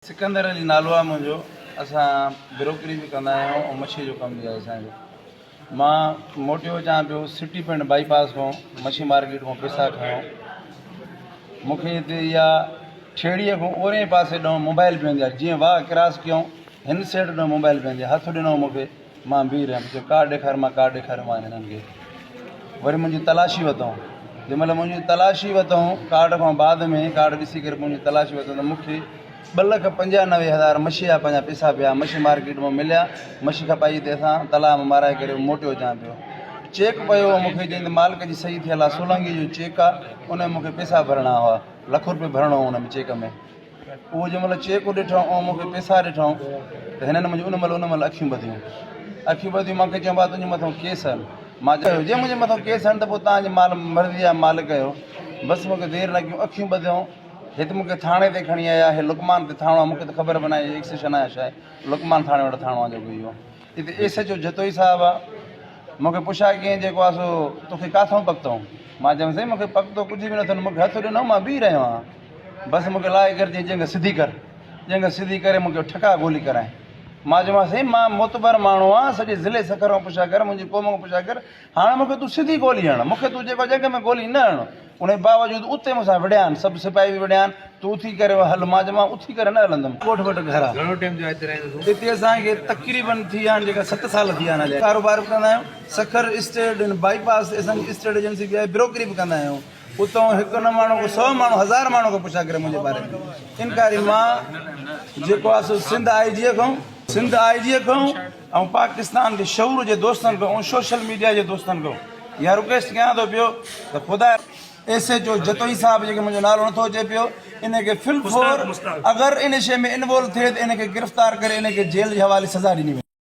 سڪندر علي نالو آهي منهنجو اسان بروڪري به ڪندا آهيون ۽ مڇي جو ڪم به آهي اسان جو مان موٽيو اچان پيو سٽي پوائنٽ بائي پاس کان مڇي مارڪيٽ کان پيسا کنيو مونکي هتي اها ٺيڙهيء کان اورئين پاسي ڏانهن موبائل پوندي آهي جيئن واهه ڪراس ڪيون هن سيڊ ڏانهن موبائل پوندي آهي هٿ ڏنو مونکي مان بيهي رهيم، چيو ڪارڊ ڏيکار، مان ڪارڊ ڏيکاريومان هنن کي، وري منهنجي تلاشي ورتائون، جنهن مهل منهنجي تلاشي ورتائون ڪارڊ کان بعد ۾ ڪارڊ ڏسي ڪري منهنجي تلاشي ورتائون ته مون کي 2,95,000 مشي جا پنهنجا پيسا پيا مشي مارڪيٽ مان مليا، مشي کپائي هتي اسان تلاء مان مارائي ڪري موٽيو اچان پيو، چيڪ پيو هو مون کي جنهن تي مالڪ جي صحيح ٿيل آهي سولنگي جو چيڪ آهي ان ۾ مون کي پيسا ڀرڻا هئا لک روپيه ڀرڻو هو ان ۾ چيڪ ۾. اهو جنهن مهل چيڪ ڏٺائون ۽ مون کي پئسا ڏٺائون ته هنن منهنجون ان مهل ان مهل اکيون ٻڌيون. اکيون ٻڌيون مان کي چيائون ڀاء تنهنجي مٿان ڪيس آهن. مان چيو جي منهنجي مٿان ڪيس آهن ته پوء توهان جي مال مرضي آهي مالڪ آهيو. بس مون کي دير نه ڪيون اکيون ٻڌيائون. هت مون کي ٿاڻي تي کڻي آيا. هي لقمان تي ٿاڻو آهي مون کي ته خبر به ناهي هي ايڪسيشن آهي يا ڇا آهي. لقمان ٿاڻي وٽ ٿاڻو آهي جيڪو اهو. هتي ايس ايڇ او جتوئي صاحب آ. مون کي پڇا ڪيائين جيڪو آ سو توکي ڪاٿئون پڪتئون؟ مان چيم سائين مون کي پڪتو ڪجهه به نه اٿن مون کي هٿ ڏنو مان بيهي رهيو آهيان. بس مون کي لاهي ڪر چيائين ڄنگهه سڌي ڪر. ڄنگهه سڌي ڪري مون کي ٺڪاء گولي ڪرائين. مان چيومانس سائين مان معتبر ماڻهو آهيان سڄي ضلعي سکر کان پڇا ڪر منهنجي قوم کان پڇا ڪر هاڻ مون کي تون سڌي گولي هڻ مون کي تون جيڪو ڄنگهه ۾ گولي نه هڻ. ان جي باوجود اتي مون سان وڙهيا آهن سڀ سپاهي به وڙهيا آهن تون اٿي ڪري هل مان چيو مان اٿي ڪري نه هلندم. ڳوٺ وٽ گهر آهي. گهڻو ٽيم ٿيو آهي هتي رهندي تون؟ هتي اسان کي تقريبن ٿي ويا آهن جيڪا ست سال ٿي ويا آهن هليا ڪاروبار به ڪندا آهيون سکر اسٽيٽ ان بائي پاس تي اسان جي اسٽيٽ ايجنسي به آهي بروڪري به ڪندا آهيون اتان هڪ نه ماڻهو ڪو سو ماڻهو هزار ماڻهو کان پڇا ڪري منهنجي باري ۾ انڪاري مان جيڪو آهي سو سنڌ آء جي کان سنڌ آء جي کان ۽ پاڪستان جي شعور جي دوستن کان ۽ سوشل ميڊيا جي دوستن کان اها رڪويسٽ ڪيان ٿو پيو ته خدا ايس ايڇ او جتوئي صاحب جيڪي منهنجو نالو نٿو اچي پيو ان کي فل فور اگر ان شي ۾ انوالو ٿئي ته ان کي گرفتار ڪري ان کي جيل جي حوالي سزا ڏني وڃي.